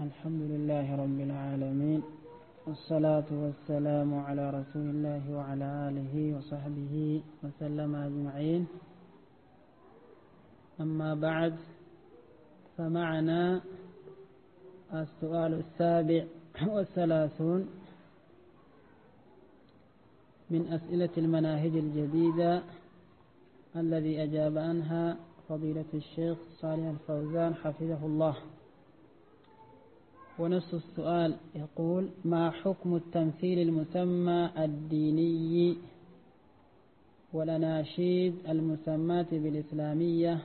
الحمد لله رب العالمين، والصلاة والسلام على رسول الله وعلى آله وصحبه وسلم أجمعين. أما بعد، فمعنا السؤال 37 من أسئلة المناهج الجديدة الذي أجاب عنها فضيلة الشيخ صالح الفوزان حفظه الله. ونص السؤال يقول: ما حكم التمثيل المسمى الديني والأناشيد المسماة بالإسلامية؟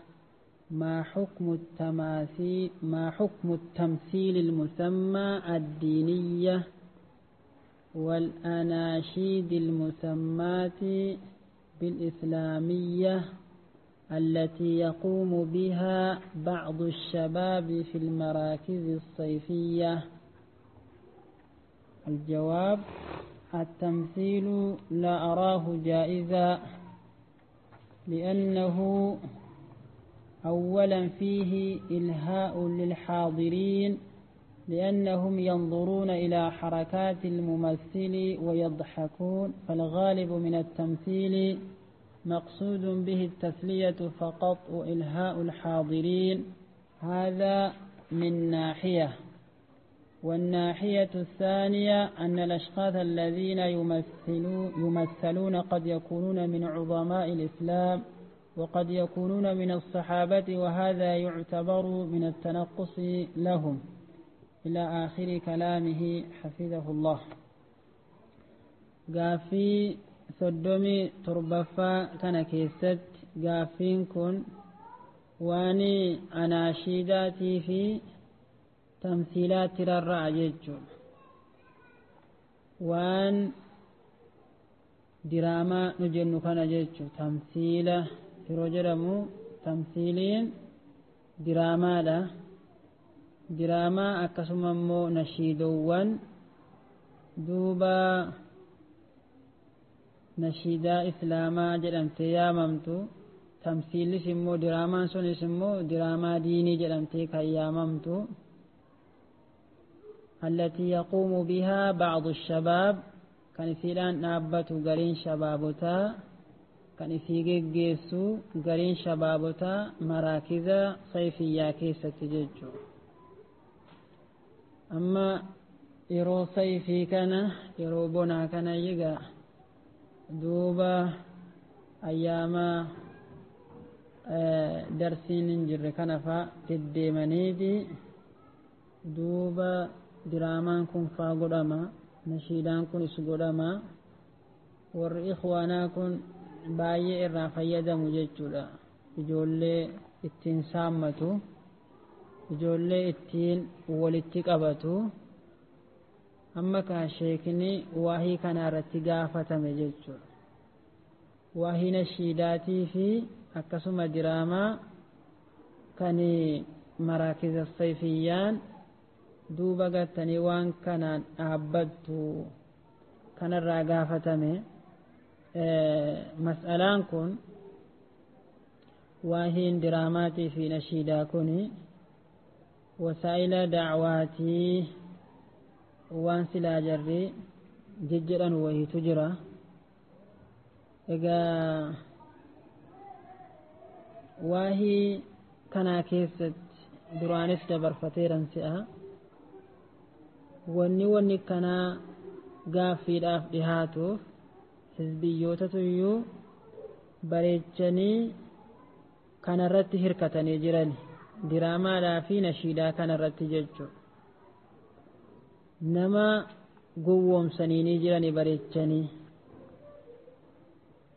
ما حكم التمثيل المسمى الدينية والأناشيد المسماة بالإسلامية التي يقوم بها بعض الشباب في المراكز الصيفية؟ الجواب: التمثيل لا أراه جائزا، لأنه أولا فيه إلهاء للحاضرين، لأنهم ينظرون إلى حركات الممثل ويضحكون، فالغالب من التمثيل مقصود به التسلية فقط وإلهاء الحاضرين، هذا من ناحية. والناحية الثانية أن الأشخاص الذين يمثلون قد يكونون من عظماء الإسلام وقد يكونون من الصحابة، وهذا يعتبر من التنقص لهم، إلى آخر كلامه حفظه الله. Gaaffii 37ffaa kana keessatti gaaffiin kun waan anaashiidaatii fi tamsiilaatti rarra'a jechuudha. Waan diraamaa nu jennu kana jechuudha. Tamsiila yeroo jedhamu tamsiiliin diraamaadha. Diraamaa akkasuma immoo nashiidowwan duuba nashiidaa islaamaa jedhamtee yaamamtu, tamsiilis immoo diraamaan sunis immoo diraamaa diinii jedhamtee kan yaamamtu، التي يقوم بها بعض الشباب، kan isiidhaan dhaabbatu gariin shabaabotaa، kan isii geggeessu gariin shabaabotaa maraakiza sayfiyyaa keessatti jechuudha. Amma yeroo sayfii kana, yeroo bonaa kana yigaa duuba ayyaama darsiin hin jirre kana faa deddeemaniiti duuba diraamaan kun faa godhama, nashiidaan kunis godhama. Warri ikhwaanaa kun baay'ee irraa fayyadamu jechuudha. Ijoollee ittiin saammatu, ijoollee ittiin walitti qabatu. Amma kaa sheekni waahii kana irratti gaafatame jechuudha. Waahii nashiidaatii fi akkasuma diraamaa kan maraakiza sayfiyyaan duuba gattanii waan kanaan dhaabbattu kanarraa gaafatame. Mas'alaan kun waahiin diraamaatii fi nashiidaa kun wasaa'ila da'waatii waan silaa jarri jejjedhan wayiitu jira. Egaa waahii kanaa keessatti duraanis dabarfateeran si'a. Wanni kanaa gaaffiidhaaf dhihaatuuf hizbiyyootatu iyyuu bareechanii kanarratti hirkatanii jiran, diraamaadhaa fi nashiidaa kanarratti jechuudha. Nama gowwoomsanii ni jirani bareechanii.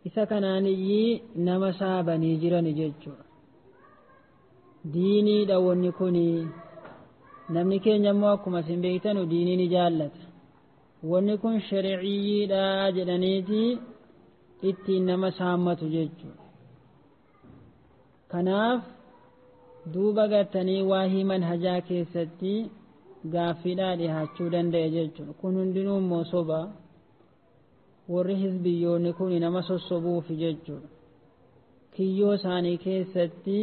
Isa kanaaniyyii nama saabanii jirani jechuudha. Diiniidha wanni kuni. Namni keenya immoo akkuma isin beektanu diinii ni jaallata. Wanni kun shari'iyyiidha jedhaniiti ittiin nama saammatu jechuudha. Kanaaf duuba gartanii waahii manhajaa keessatti gaaffiidhaa dhihaachuu danda'e jechuudha. Kun hundinuu immoo soba. Warri hizbiyyoonni kun nama sossobuufi jechuudha. Kiyyoo isaanii keessatti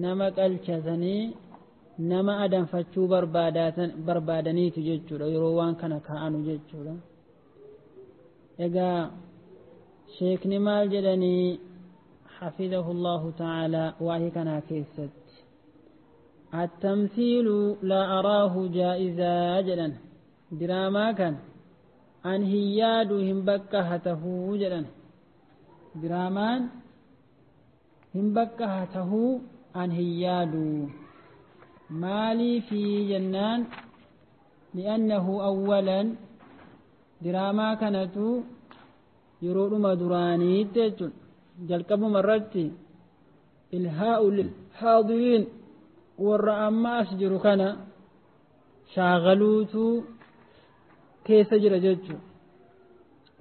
nama qalchatanii Nama adanfachuu barbaadaniitu jechuudha yeroo waan kana kaa'anu jechuudha. Egaa sheekni maal jedhanii حفظه الله تعالى waa'ee kanaa keessatti التمثيل لا أراه جائزا jedhan diraamaa kan an hin yaadu hin bakka hatahuu jedhan diraamaan hin bakka hatahuu an hin yaadu مالي في جنان لأنه أولا دراما كانت يرود مدراني تجن جلقب مرتي إلهاء للحاضرين والرأما أسجر كان شاغلوت كيس جرى جج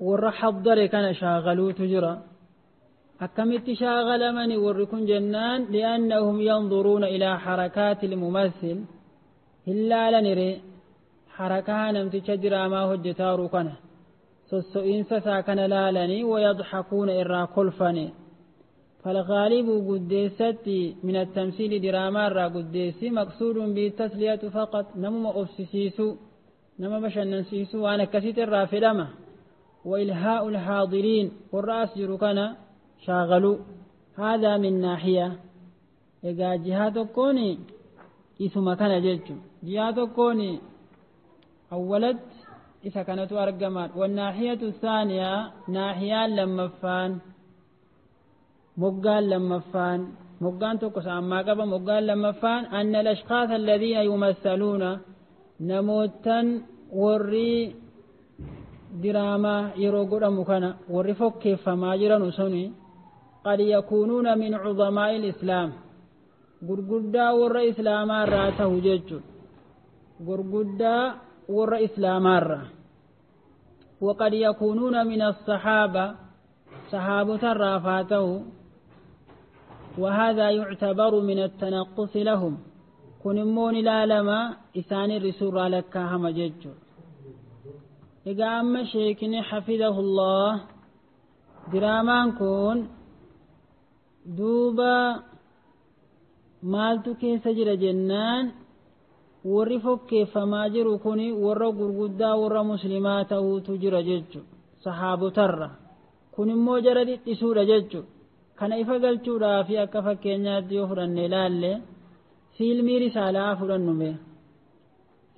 والرحضر كان شاغلوت جرى أكملت شاغل من وركن جنان لأنهم ينظرون إلى حركات الممثل إلا لنري حركة نمتشجر ما هجتار كان سوسئين ساكن لالني ويضحكون إرى كلفني فالغالب قديستي من التمثيل دراما را قديسي مقصود بالتسلية فقط نمو أفسسيسو نمو بشننسيسو وأنا كسيت الرافدمة وإلهاء الحاضرين والرأس جركنا شاغلوا هذا من ناحية. إذا جهات كوني إثم كان جلت جهات كوني أولت إذا كانت أرجمات. والناحية الثانية ناحية لما فان مقال لما فان مقان تقص عما قبل مقال لما فان أن الأشخاص الذين يمثلون نموتا وري دراما يروقون مكانا ورفق كيف ما جرى سني قد يكونون من عظماء الإسلام غرغدا ور إسلام راته جج غرغدا ور إسلام را وقد يكونون من الصحابة صحابة رافاته وهذا يعتبر من التنقص لهم كنمون لا لما إسان الرسول لك هم جج. Egaa amma sheekni hafidahullah diraamaan kun duuba maaltu keessa jira jennaan warri fokkeeffamaa jiru kun warra gurguddaa warra muslimaa ta'uutu jira jechuudha sahaabotarra kun immoo jara dhidhisuudha jechuudha. Kana ifa galchuudhaaf akka fakkeenyaatti yoo fudhanne ilaalle fiilmii risaalaa fudhannume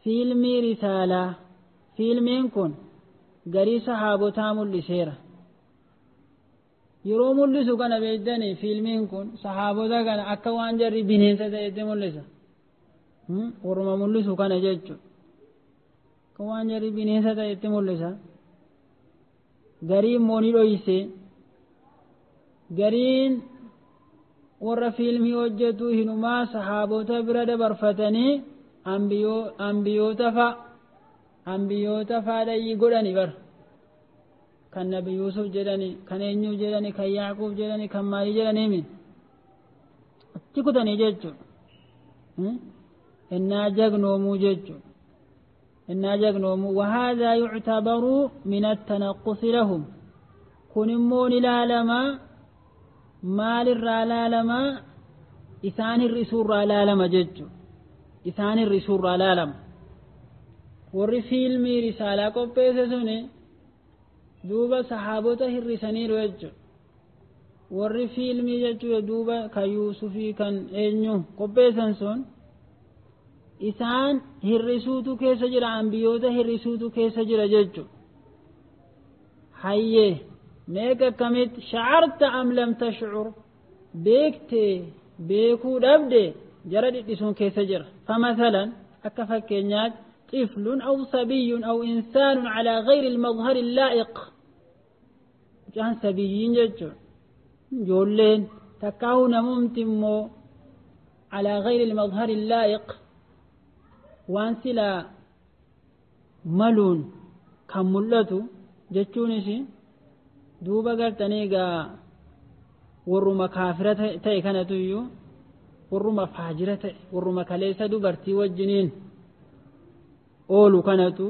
fiilmii risaalaa fiilmiin kun garii sahaabotaa mul'iseera. Yeroo mul'isu kana beektanii fiilmiin kun sahaabota kana akka waan jarri bineensa ta'etti mul'isa. Warruma mul'isu kana jechuudha. Akka waan jarri bineensa ta'etti mul'isa. Garii immoo ni dhoyse. Gariin warra fiilmii hojjetu hinumaa sahaabota bira dabarfatanii ambiyoota fa'a. Ambiyoota faadhayyii godhani bar kan Nabi Yuusuf jedhani kan eenyu jedhani kan Yaaqub jedhani kan maalii jedhanii min achi kutanii jechuudha. Innaa jagnoomuu jechuudha. Innaa jagnoomuu وهذا يعتبر من التنقص لهم kun immoo ni laalama maalirraa laalama isaan hir'isuurraa laalama jechuudha. Isaan hir'isuurraa laalama. Warri fiilmii risaalaa qopheesse suni duuba sahaabota hir'isaniiru jechuudha. Warri fiilmii jechuudha duuba kan Yuusufii kan eenyu qopheessan sun isaan hir'isuutu keessa jira ambiyoota hir'isuutu keessa jira jechuudha. Hayyee meeqa akkamitti shacarta am lam tashcur beektee beekuu dhabde jara dhidhisuun keessa jira. Famasalan akka fakkeenyaatti طفل أو صبي أو إنسان على غير المظهر اللائق جان سبيين ججر جولين تكاون ممتمو على غير المظهر اللائق وانسلا ملون كملتو جتشونسي دوبا قرتنيقا ورما كافرة تأي يو ورما فاجرة ورما كليسة دوبرتي والجنين oolu kanatu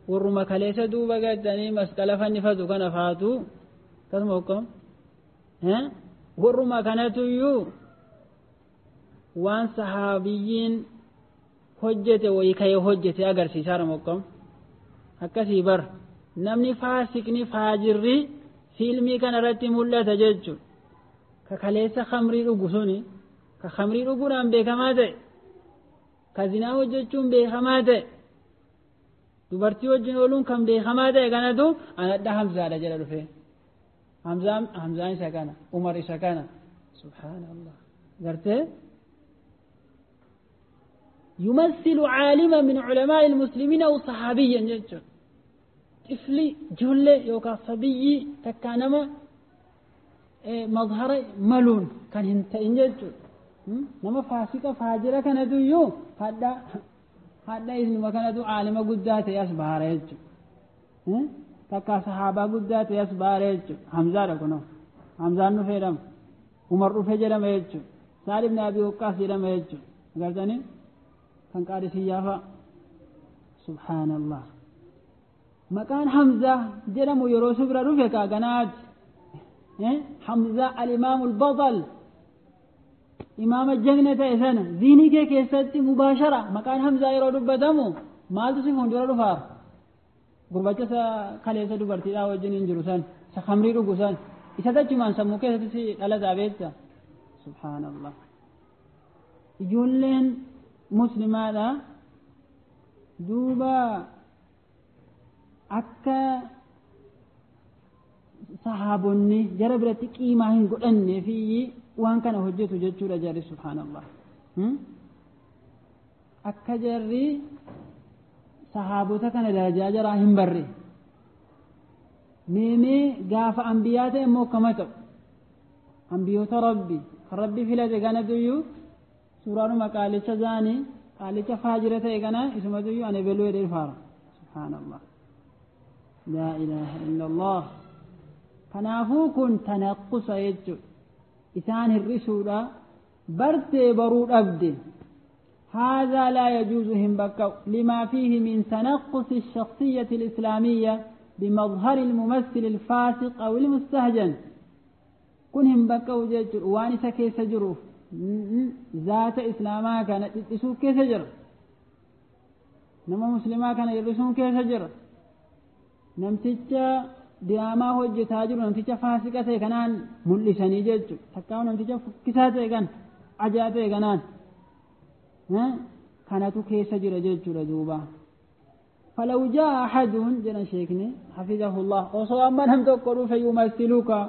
warruma kaleessa duuba galtanii masqala fannifatu kana faatu akkasuma hokkam warruma kanatu iyyuu Waan sahaabiyyiin hojjete wayii ka'ee hojjete agarsiisaa mokkam akkasii bar namni faasiqni faajirri fiilmii kana irratti mul'ata jechuudha. Ka kaleessa khamrii dhugu suni ka khamrii dhuguudhaan beekamaa ta'e ka zinaa hojjechuun beekamaa ta'e dubartii wajjin ooluun kan beekamaa ta'e kanatu anadha Hamzaadha jedha dhufe. Hamzaan isa kana, Umar isa kana. Subhaanallah. Gartee يمثل عالما من علماء المسلمين أو صحابيا جدا. طفلي جولة يوكا صبي تكانما مظهر ملون كان هنتين جدا. نما فاسقة فاجرة كانت يو هذا هذا إذن ما كانت عالمة قدات يسبحر جدا. تكا صحابة قدات يسبحر جدا. حمزة ركنا حمزة نفيرم عمر رفجرم جدا. سعد بن أبي وقاص جرم جدا. قالتني kan qaadisiyyaa fa'a. Subhaanallah. Maqaan Hamzaa jedhamu yeroo si bira dhufe kaaganaati. Hamzaa al-imaamul badal imaama jagna ta'e sana ziinii kee keessatti mubaashara maqaan Hamzaa yeroo dubbatamu maaltu si fuuldura dhufaaf? Gurbacha isa kaleessa dubartiidhaa wajjin hin jiru san isa khamrii dhugu san isa tachumaan sammuu keessatti si dhalataa beekta. Subhaanallah. Ijoolleen muslimaadha duuba akka sahaabonni jara biratti qiimaa hin godhanne fi waan kana hojjetu jechuudha jarri. Subhaanallah. Akka jarri sahaabota kana darajaa jaraa hin barre meemee gaafa ambiyaa ta'e immoo akkama ta'u ambiyoota rabbi kan rabbi filate kanatuyyuu suuraanuma qaalicha zaanii qaalicha faajira ta'e kana isumatuyyuu ani beluu jedhee dhufaara. Subhaanallah. Laa ilaaha illallah. Kanaafuu kun tanaqqusa jechuudha. Isaan hir'isuudha bartee baruu dhabde. هذا لا يجوز هم لما فيه من تنقص الشخصية الإسلامية بمظهر الممثل الفاسق أو المستهجن. كن هم بكوا جيجر وانسا كيس جروف ذات إسلاما كانت يسوع كيس جر نما مسلما كان يرسون كيس جر نمتيجا دراما hojjetaa jiru namticha faasiqa ta'e kanaan mul'isanii jechuudha. Takkaa namticha fukkisaa ta'e kan ajaa ta'e kanaan kanatu keessa jira jechuudha duuba. فلو جاء أحد جنا شيخني حفظه الله osoo amma nam tokko dhufe yumassiluka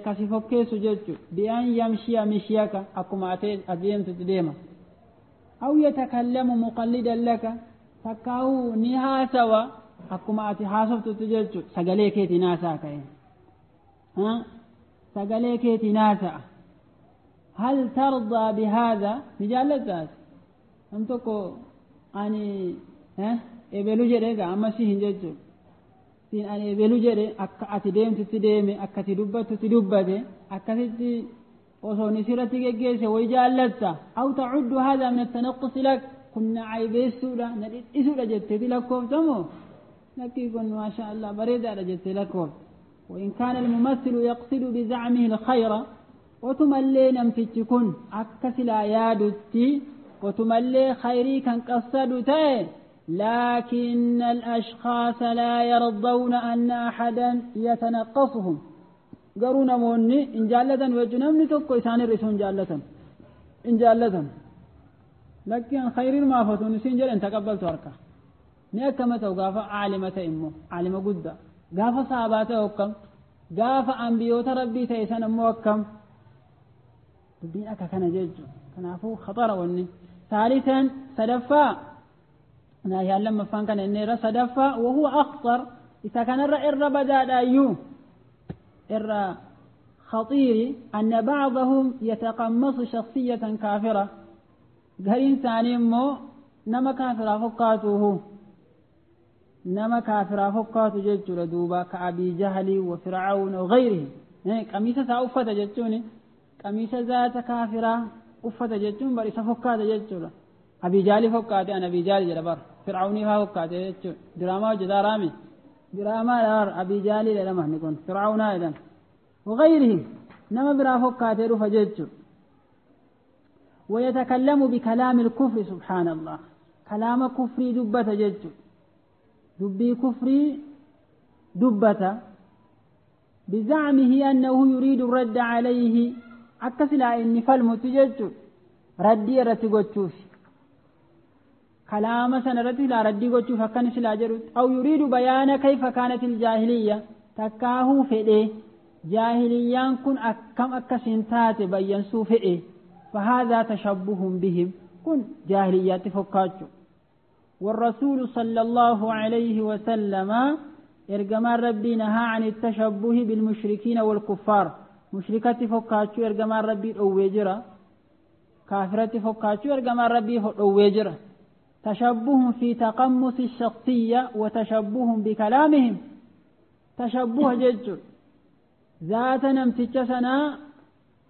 kasi fokkeessu jechuudha. بأن يمشي مشيك akkuma ati adeemtutti deema. أو يتكلم مقلدا لك takkaa'uu ni haasawa akkuma ati haasoftutti jechuudha. Sagalee keetiin haasa'a ka'e. Sagalee keetiin haasa'a. هل ترضى بهذا؟ Ni jaallattaas. Nam tokko ani ebelu jedhee gaa amma si hin jechuudha. Siin ani ebelu jedhe akka ati deemtutti deeme akka ati dubbattutti dubbate akkasitti osoo ni sirratti geggeesse wayi jaallatta. أو تعد هذا من التنقص لك kun na aybeessuudha na dhidhisuudha jetteeti lakkooftamoo lakkii kun maasha Allah bareedaadha jettee lakkoofta. وإن كان الممثل يقصد بزعمه الخير otumallee namtichi kun akka silaa yaadutti otumallee khayrii kan qassadu ta'e لكن الأشخاص لا يرضون أن أحدا يتنقصهم. Garuu namoonni hin jaallatan wajju namni tokko isaan hir'isu hin jaallatan hin jaallatan. Lakkiin khayriin maafatuun isin jedhan taqabbaltu harka. Ni akkama ta'u gaafa caalima ta'e immoo caalima guddaa gaafa sahabaa ta'e akkam gaafa ambiyoota rabbii ta'e san immoo akkam dubbiin akka kana jechuudha. Kanaafuu khaxara wanni. ثالثا sadaffaa naayaan lammaffaan kana inni irra sadaffaa وهو أخطر isa kanarra irra badaadhaayyuu irra خطير أن بعضهم يتقمص شخصية كافرة. gariin isaanii immoo nama kaafiraa fokkaatuhu nama kaafiraa fokkaatu jechuudha duuba ka Abii Jahlii wa Fircaawna wa gayrihi. Qamiisa isaa uffata jechuun qamiisa zaata kaafiraa uffata jechuun bar isa fokkaata jechuudha. Abii Jahlii fokkaate an Abii Jahlii jedha bar Fircawnii faa fokkaate jechuudha. Diraamaa hojjetaa raami diraamaa bar Abii Jahlii jedhama inni kun Fircawnaa jedhama. Wa gayrihi nama biraa fokkaatee dhufa jechuudha. ويتكلم بكلام الكفر سبحان الله كلام كفري دبة جج دبي كفري دبة بزعمه أنه يريد الرد عليه أكسلا إني فالمتجج ردي رتغوتشوف كلام سنرتي لا ردي غوتشوف كان سلا جرت أو يريد بيان كيف كانت الجاهلية تكاهو فدي جاهليان كن أكم أكسنتات بينسو فدي فهذا تشبه بهم كن جاهليات فكاتشو. والرسول صلى الله عليه وسلم إرجمان ربي نهى عن التشبه بالمشركين والكفار مشركة فكاتشو إرجمان ربي أويجرا كافرة فكاتشو إرجمان ربي أويجرا تشبه في تقمص الشخصية وتشبه بكلامهم تشبه جج ذات نمتجسنا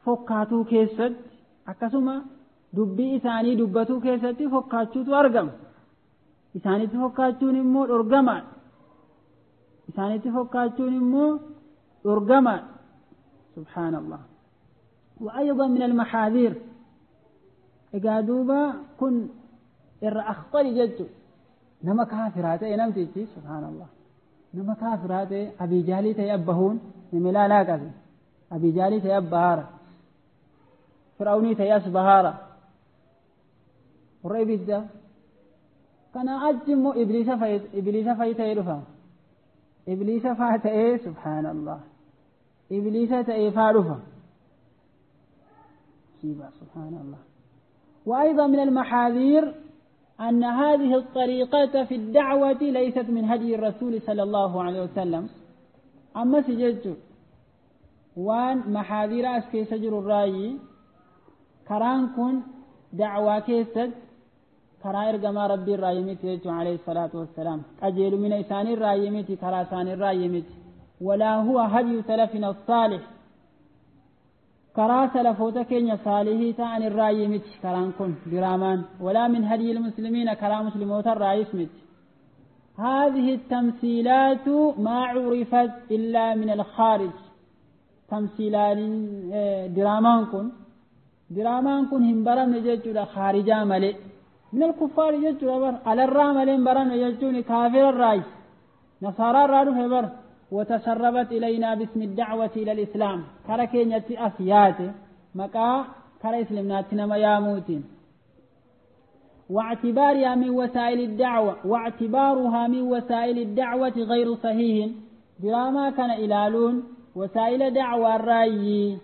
فكاتو كيسد akkasuma dubbii isaanii dubbatuu keessatti fokkaachuutu argama. Isaanitti fokkaachuun immoo dhorgamaadha. Isaanitti fokkaachuun immoo dhorgamaadha. Subhaanallah. وأيضا من المحاذير egaa duuba kun irra akhxari jechu nama kaafiraa ta'e namtichi subhaanallah nama kaafiraa ta'e abiijaalii ta'e abbahuun nimilaalaa qabe abiijaalii ta'e abbahaara فرعوني تياس بهارة ورأي كان أجمو إبليس فايت يرفع إبليس فايت إيه سبحان الله إبليس تأي فارفع شيبا سبحان الله. وأيضا من المحاذير أن هذه الطريقة في الدعوة ليست من هدي الرسول صلى الله عليه وسلم. أما سجدت وان محاذير أسكي سجر الرأي كران كن دعوة كيست كرا إرجما ربي الرايمتي عليه الصلاة والسلام أجيل من إسان الرايمتي كرا سان الرايمتي ولا هو هدي سلفنا الصالح كرا سلفوتك صالح تان الرايمتي كران كن درامان ولا من هدي المسلمين كرا مسلموت الرايسمت. هذه التمثيلات ما عرفت إلا من الخارج تمثيلات درامان كن درامان كن هم برم جتوا خارجا ملئ من الكفار جتوا بر على الرام لين برم جتوني كافر الرأي نصارى الرأي بر وتسربت إلينا باسم الدعوة إلى الإسلام كركين أسيات مكا كر إسلامنا ما ياموتين واعتبارها من وسائل الدعوة واعتبارها من وسائل الدعوة غير صحيح دراما كان إلالون وسائل دعوة الرأي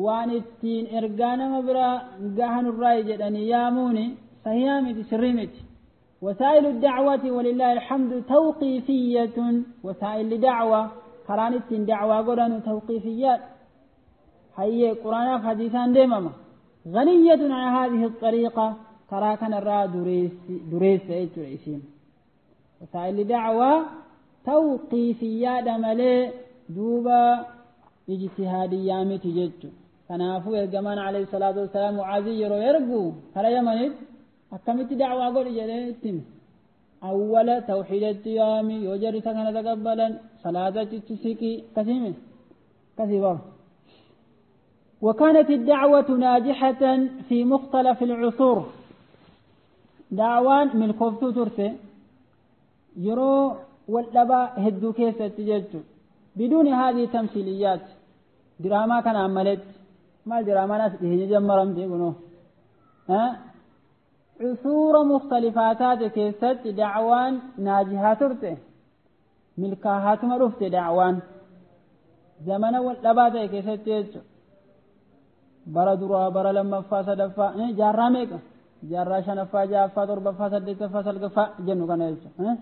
waan ittiin ergaa nama biraa gahan irraa jedhanii yaamuuni sahihaa miti sirrii miti. وسائل الدعوة ولله الحمد توقيفية وسائل دعوة قران التين دعوة قران توقيفيات هي قرآن حديثان ديمما غنية عن هذه الطريقة تراكن الرا دريس دريسين وسائل دعوة توقيفيات ملي دوبا اجتهادية متجج kanaafuu ergamaan alayhi salaatu wasalaam Mucaazii yeroo ergu kara Yamanitti akkamitti da'waa godhi jedhee itti hime. Awwala tawxiidatti yaami yoo jarri isa kana taqabbalan salaatatti siqii akkasii hime akkasii bara. وكانت الدعوة ناجحة في مختلف العصور دعوان من كوفتو ترسي يرو والدبا هدو كيسة تججو بدون هذه التمثيليات دراما كان عملت ما دراما ناس هي جمرم تيقولوا ها عصور مختلفات كيست دعوان ناجحة ترته ملكاهات مرفت دعوان زمن والدبا كيسة تججو bara duraa bara lammaffaa sadaffaa jaarraa meeqa jaarraa shanaffaa ja'affaa torbaffaa saddeettaffaa salgaffaa jennu kana jechuudha.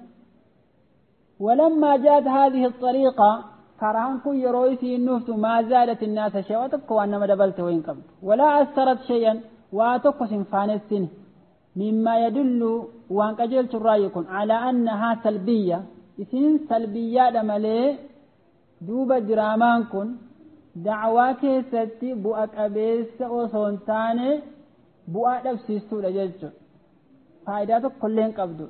ولما جاءت هذه الطريقة كرهن كن يرويسي النفط ما زادت الناس شيئا وتبقوا أنما دبلت وين قبل ولا أثرت شيئا وتقص فانسن مما يدل وأن قجلت الرأيكم على أنها سلبية إثنين سلبية دمالي دوب درامان كن da'waa keessatti bu'a qabeessa osoo hin taane bu'aa dhabsiistuudha jechuudha. Faayidaa tokkollee hin qabdu.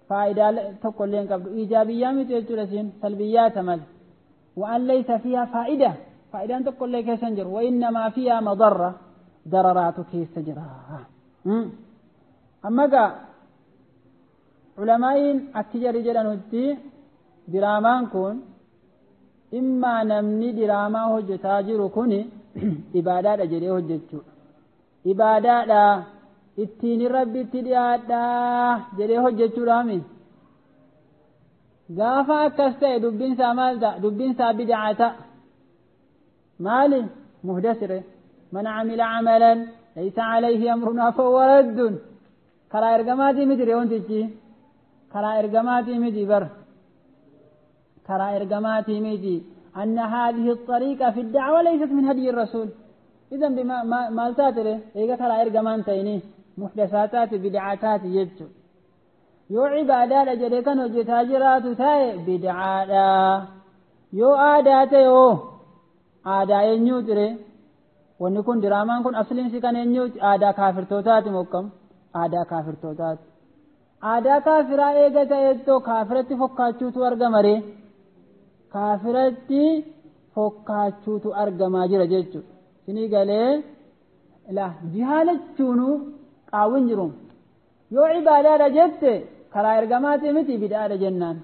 Faayidaa tokkollee hin qabdu. Ijaabiyyaa miti jechuudha isiin salbiyyaata malee. Waan laysa fiihaa faayida. Faayidaan tokkollee keessa hin jiru. Wainnamaa fiihaa madarra. Dararaatu keessa jira. Amma gaa ulamaa'iin akki jarri jedhanutti diraamaan kun immaa namni diraamaa hojjetaa jiru kun ibaadaadha jedhee hojjechuudha. Ibaadaadha ittiin rabbitti dhiyaadhaa jedhee hojjechuudhaami. Gaafa akkas ta'e dubbiinsaa maal ta'a? Dubbiinsaa bid'aa ta'a. Maali? Muhdasire. Man camila camalan laysa calayhi amrunaa fahuwa raddun. Karaa ergamaatii miti ree wantichi. Karaa ergamaatii miti bar. Karaa ergamaatii miti. أن هذه الطريقة في الدعوة ليست من هدي الرسول. إذن بما ما تاتري إيجا كرا إرجمان تيني محدثات بدعات يجتو. yoo cibaadaadha jedhee kan hojjetaa jiraatu ta'e bid'aadha. Yoo aadaa ta'e hoo aadaa eenyuuti ree? Wanni kun diraamaan kun asliinsi kan eenyuuti? Aadaa kaafirtootaati mokkam. Aadaa kaafirtootaati. Aadaa kaafiraa eega ta'ettoo kaafiratti fokkaachuutu argama ree? Kaafiratti fokkaachuutu argamaa jira jechuudha. Isinii galee la jihaalachuunuu qaawwin jiru. Yoo cibaadaadha jette karaa ergamaatii miti bid'aadha jennaan.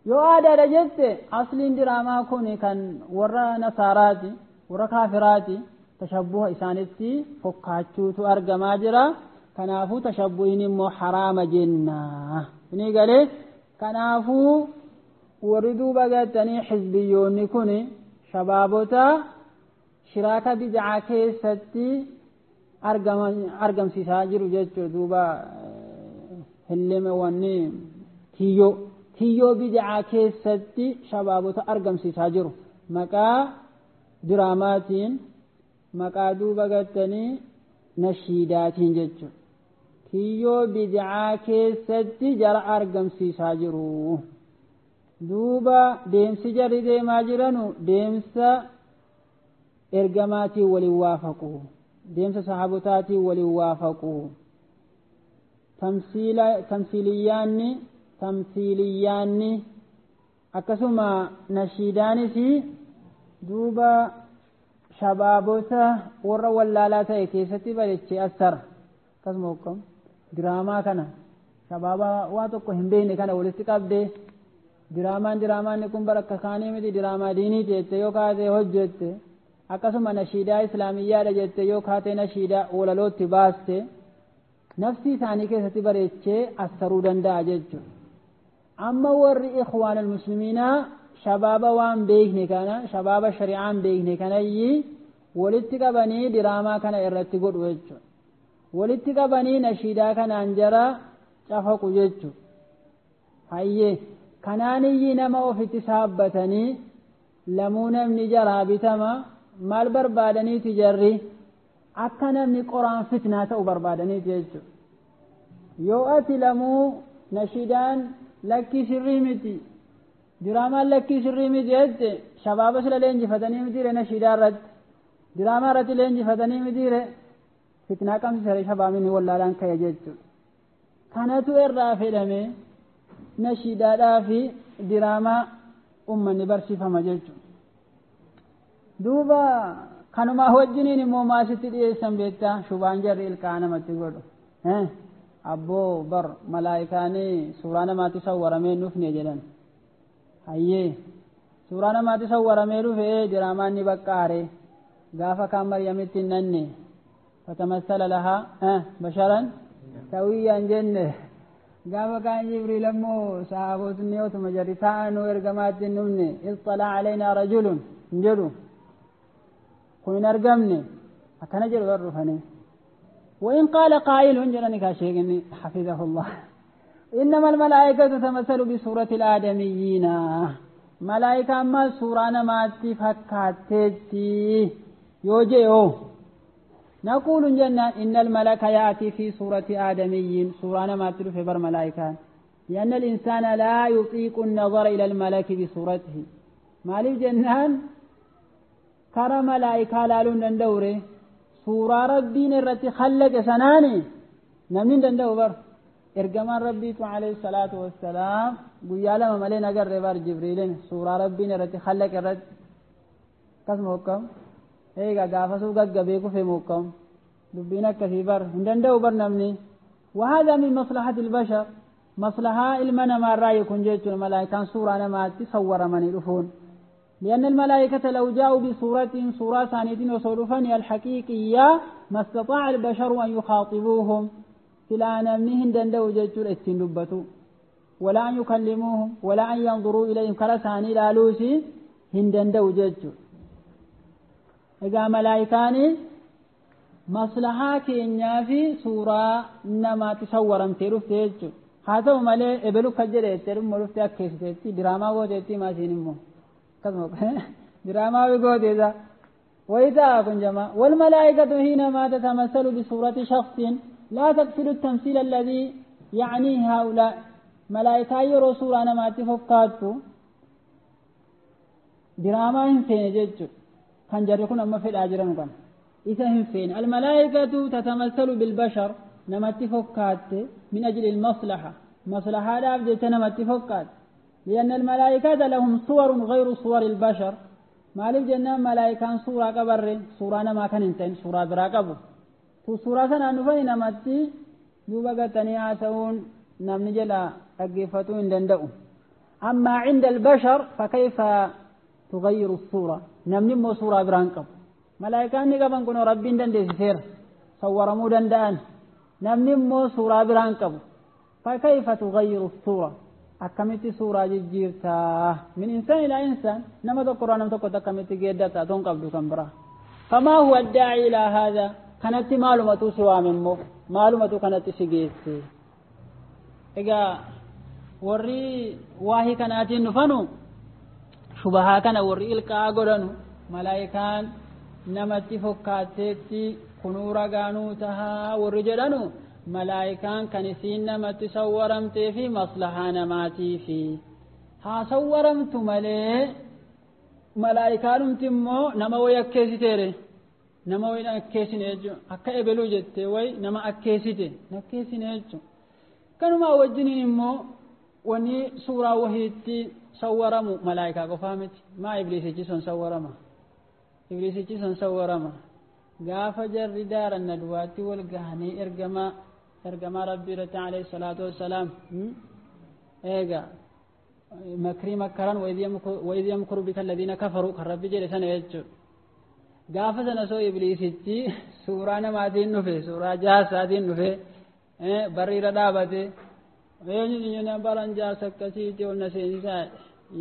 Yoo aadaadha jette asliin diraamaa kun kan warra nasaaraati, warra kaafiraati. Tashabbuha isaanitti fokkaachuutu argamaa jira. Kanaafuu tashabbuhin immoo haraama jenna. Isinii galee kanaafuu warri duuba galtanii xizbiyyoonni kun shabaabota shiraaka bid'aa keessatti argamsiisaa jiru jechuudha. Duuba hillima wanni kiyyoo bid'aa keessatti shabaabota argamsiisaa jiru. Maqaa diraamaatiin, maqaa duuba galtanii nashiidaatiin jechuudha. Kiyyoo bid'aa keessatti jara argamsiisaa jiru. Duuba deemsi jarri deemaa jiranu deemsa ergamaatiin waliin waafaqu. Deemsa sahaabotaatiin waliin waafaqu. Tamsiiliyyaanni akkasuma nashiidaanis duuba shabaabota warra wallaalaa ta'e keessatti bareechee assara. Akkasuma hokkam diraamaa kana shabaaba waa tokko hin beekne kana walitti qabdee diraamaan kun bara akka kaanii miti diraamaa diiniiti jettee yoo kaatee hojjette akkasuma nashiidaa islaamiyyaadha jettee yoo kaatee nashiidaa walalootti baaste nafsi isaanii keessatti bareechee assaruu danda'a jechuudha. Amma warri ikhwaanul muslimiinaa shabaaba waan beekne kana shabaaba shari'aan beekne kanayyi walitti qabanii diraamaa kana irratti godhu jechuudha. Walitti qabanii nashiidaa kanaan jara cafaqu jechuudha. Hayyee kanaaniyyi nama ofitti saabbatanii lamuu namni jaraa bitama maal barbaadaniiti jarri akka namni qoraan fitnaa ta'u barbaadaniiti jechuudha. Yoo ati lamuu nashiidaan lakkii sirrii miti diraamaan lakkii sirrii miti jette shabaaba sila leenjifatanii mitiire nashiidaa irratti diraamaa irratti leenjifatanii mitiire fitnaa qabsiisare shabaabni wallaalaan ka'e jechuudha. Kanatu irraa fedhame nashiidaadhaa fi diraamaa uummanni barsiifama jechuudha. Duuba kanumaa wajjiniin immoo maasitti dhiyeessan beektaa shubaan jarri ilkaan namatti godhu. Abboo bar malaayikaanii suuraa namaatti sawwaramee dhufne jedhan. Hayyee suuraa namaatti sawwaramee dhufee diraamaan ni baqqaare gaafa kaan Maryamitti hin nanne fatamassala lahaa basharan sawiyyaan jenne gaafa kaan Jibriil ammoo sahaabotni otuma jarri taa'anuu ergamaatti hin dhufne iطلع علينا رجل hin jedhu kun hin argamne akkana jedhu warra dhufanii. وإن قال قائل جلنك شيخ حفظه الله إنما الملائكة تتمثل بصورة الآدميين ملائكة أما سورة نماتي فكاتتي يوجيو نقول جنة إن الملك يأتي في صورة آدميين سورة نماتي في بر ملائكة لأن الإنسان لا يطيق النظر إلى الملك بصورته مالي جنان كرى ملائكة لالون دوره suuraa rabbiin irratti khallaqe sanaani namni hin danda'u bar ergamaan rabbiitu alayhi salaatu wassalaam guyyaa lama malee nagarre bar jibriilin suuraa rabbiin irratti khallaqe irratti akkasuma hokkam eegaa gaafasuu gaggabee kufe mokkam Dubbiin akkasii bar hin danda'u bar namni. وهذا من مصلحة البشر مصلحة ilma namaarraa kun jechuun malaayikaan suuraa namaatti sawwaramanii dhufuun. لأن الملائكة لو جاءوا بصورتهم صورة ثانية وصورفني الحقيقية ما استطاع البشر أن يخاطبوهم فلا نمنهن دندو جيتشور استندبتو ولا أن يكلموهم ولا أن ينظروا إليهم كرساني لالوسي هندندو جيتشور. إذا ملائكاني مصلحة كينيا في صورة نما تصورم تيروف تيجو هذا مالي إبلو كجري تيرو مروف تأكيس تيجي دراما وتيجي ما سينمو كذا دراما ويقول وإذا كن جماعة. والملائكة حينما تتمثل بصورة شخص لا تقصد التمثيل الذي يعنيه هؤلاء ملائكة يروا صورة نما تفكاتو دراما إنسان جيجو كان جريكون أما في الأجران كان إذا هم فين. الملائكة تتمثل بالبشر نما تفكات من أجل المصلحة مصلحة لا أبدت نما تفكات لأن الملائكة لهم صور غير صور البشر. ما للجنة ملائكة صورة قبر صورة ما كان إنسان صورة براقبه صورة سنة نفني نمتي دوبا تنيا سون نمنجلا أجفتون دندو. أما عند البشر فكيف تغير الصورة نمني صورة برانقب ملائكة نقبن كنوا ربين دندسير صورمو دندان نمني صورة برانقب فكيف تغير الصورة akkamitti suuraa jijjiirtaa min insaan ilaa insaan nama tokkorraa nama tokkotti akkamitti geeddataa toon qabdu kan biraa. Famaa huwa addaa'i ilaa haadha kanatti maalumatu si waame immoo maalumatu kanatti si geesse. Egaa warri waahii kanaatiin dhufanu shubahaa kana warri ilqaa godhanu malaayikaan namatti fokkaatteetti kunuu ragaanuu tahaa warri jedhanu malaayikaan kan isiin namatti sawwaramtee fi maslahaa namaatiifi haa sawwaramtu malee malaayikaanumti immoo nama wayi akkeessiteere nama wayi akkeessine jechuudha akka ebeluu jette wayi nama akkeessite akkeessine jechuudha. Kanumaa wajjiniin immoo wanni suuraa wahiitti sawwaramu malaayikaa qofaa miti maa ibliisichi sun sawwarama ibliisichi sun sawwarama gaafa jarri daaran nadwaatti wal gahanii ergamaa rabbii irratti alayhi salaatu wassalaam eega makrii makkaran وإذ يمكر بك الذين كفروا kan rabbi jedhe sana jechuudha. Gaafa sana soo ibliisichi suuraa namaatiin dhufe suuraa jaarsaatiin dhufe barri irra dhaabate eenyu baran jaarsa akkasiitti ol na seensisaa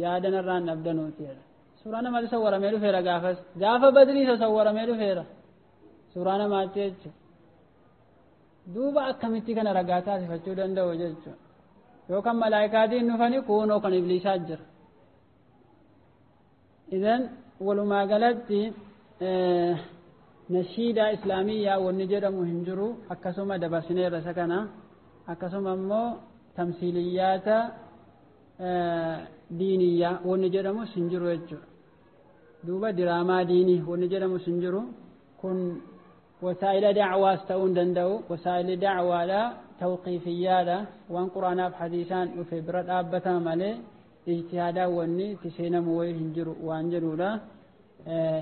yaada narraan dhabdanuuti jedha. Suuraa namaatti sawwaramee dhufeera gaafas gaafa badrii isa sawwaramee dhufeera suuraa namaatti jechuudha. Duuba akkamitti kana ragaa taasifachuu danda'u jechuudha. Yookaan malaayikaatiin dhufanii kunoo kan ibliisaa jira. Idan walumaa galatti nashiidaa islaamiyyaa wanni jedhamu hin jiru akkasuma dabarsineerra isa kana akkasuma immoo tamsiiliyyaata diiniyyaa wanni jedhamus hin jiru jechuudha. Duuba diraamaa diinii wanni jedhamus hin jiru kun wasaa'ila dacwaas ta'uu hin danda'u. Wasaa'illi dacwaadha tawqiifiyyaadha waan quraanaaf hadiisaan dhufe bira dhaabbatama malee ijtihaadaan wanni itti seenamu wayi hin jiru waan jedhudha.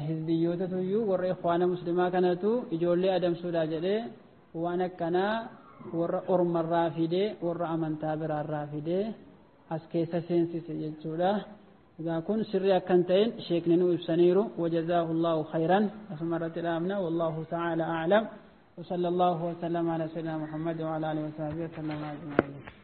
Hizbiyyoota tuyyuu warra ikhwaana muslimaa kanatu ijoollee adamsuudha jedhee waan akkanaa warra ormarraa fidee warra amantaa biraarraa fidee as keessa seensise jechuudha. Egaa kun sirrii akkan ta'in sheekni nu ibsaniiru. Wajazaahu Allahu khayran asuma irratti dhaabna. Wallahu ta'ala a'lam. وصلى الله وسلم على سيدنا محمد وعلى آله وصحبه وسلم أجمعين.